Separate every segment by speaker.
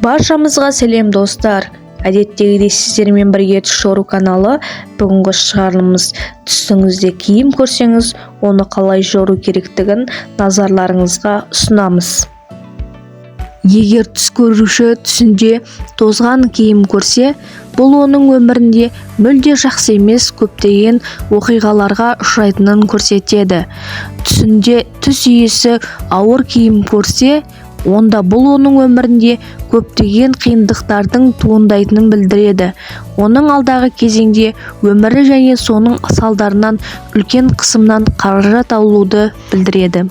Speaker 1: Баршамызға сәлем, достар! Әдеттегідей сіздермен бірге Түс жору каналы. Бүгінгі шығарылымыз түсіңізде киім көрсеңіз, оны қалай жору керектігін назарларыңызға ұсынамыз. Егер түс көруші түсінде тозған киім көрсе, бұл оның өмірінде мүлде жақсы емес көптеген оқиғаларға ұшырайтынын көрсетеді. Түсінде түс иесі ауыр киім көрсе, онда бұл оның өмірінде көптеген қиындықтардың туындайтынын білдіреді. Оның алдағы кезеңде өмірі және соның салдарынан үлкен қысымнан қаражат алуды білдіреді.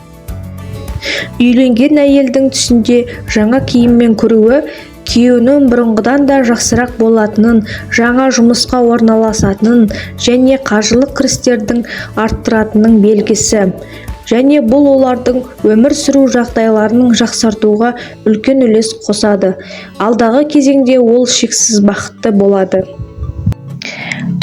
Speaker 1: Үйленген әйелдің түсінде жаңа киіммен көруі күйеуінің бұрынғыдан да жақсырақ болатынын, жаңа жұмысқа орналасатынын және қаржылық кірістердің арттыратынының белгісі. Және бұл олардың өмір сүру жағдайларын жақсартуға үлкен үлес қосады. Алдағы кезеңде ол шексіз бақытты болады.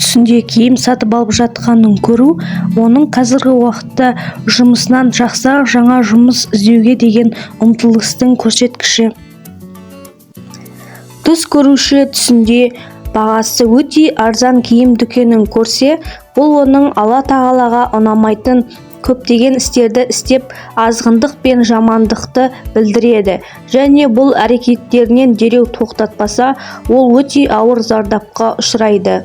Speaker 1: Түсінде киім сатып алып жатқанын көру оның қазіргі уақытта жұмысынан жақсырақ жаңа жұмыс іздеуге деген ұмтылыстың көрсеткіші. Түс көруші түсінде бағасы өте арзан киім дүкенін көрсе, бұл оның Алла тағалаға ұнамайтын көптеген істерді істеп, азғындық пен жамандықты білдіреді және бұл әрекеттерінен дереу тоқтатпаса, ол өте ауыр зардапқа ұшырайды.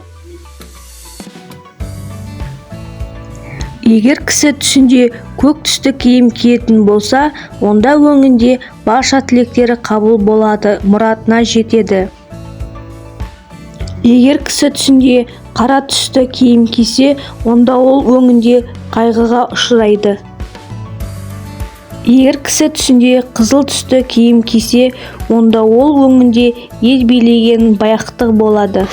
Speaker 1: Егер кісі түсінде көк түсті киім киетін болса, онда өңінде барша тілектері қабыл болады, мұратына жетеді. Егер кісі түсінде қара түсті киім кисе, онда ол өңінде қайғыға ұшырайды. Егер кісі түсінде қызыл түсті киім кисе, онда ол өңінде ел билеген байақты болады.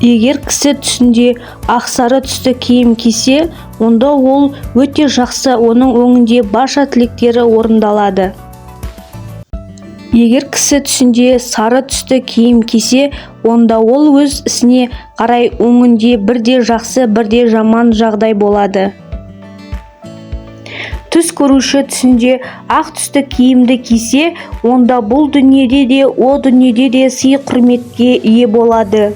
Speaker 1: Егер кісі түсінде ақсары түсті киім кисе, онда ол өте жақсы, оның өңінде барша тілектері орындалады. Егер кісі түсінде сары түсті киім кисе, онда ол өз ісіне қарай өңінде бірде жақсы, бірде жаман жағдай болады. Түс көруші түсінде ақ түсті киімді кисе, онда бұл дүниеде де, о дүниеде де сый-құрметке ие болады.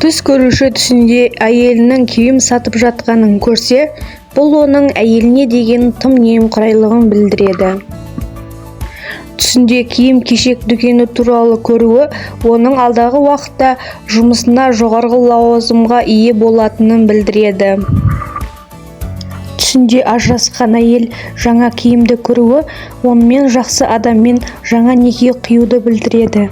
Speaker 1: Түс көруші түсінде әйелінің киім сатып жатқанын көрсе, бұл оның әйеліне деген тым немқұрайлығын білдіреді. Түсінде киім-кешек дүкені туралы көруі оның алдағы уақытта жұмысына жоғарғы лауазымға ие болатынын білдіреді. Түсінде ажырасқан әйел жаңа киімді көруі онымен жақсы адаммен жаңа неке қиюды білдіреді.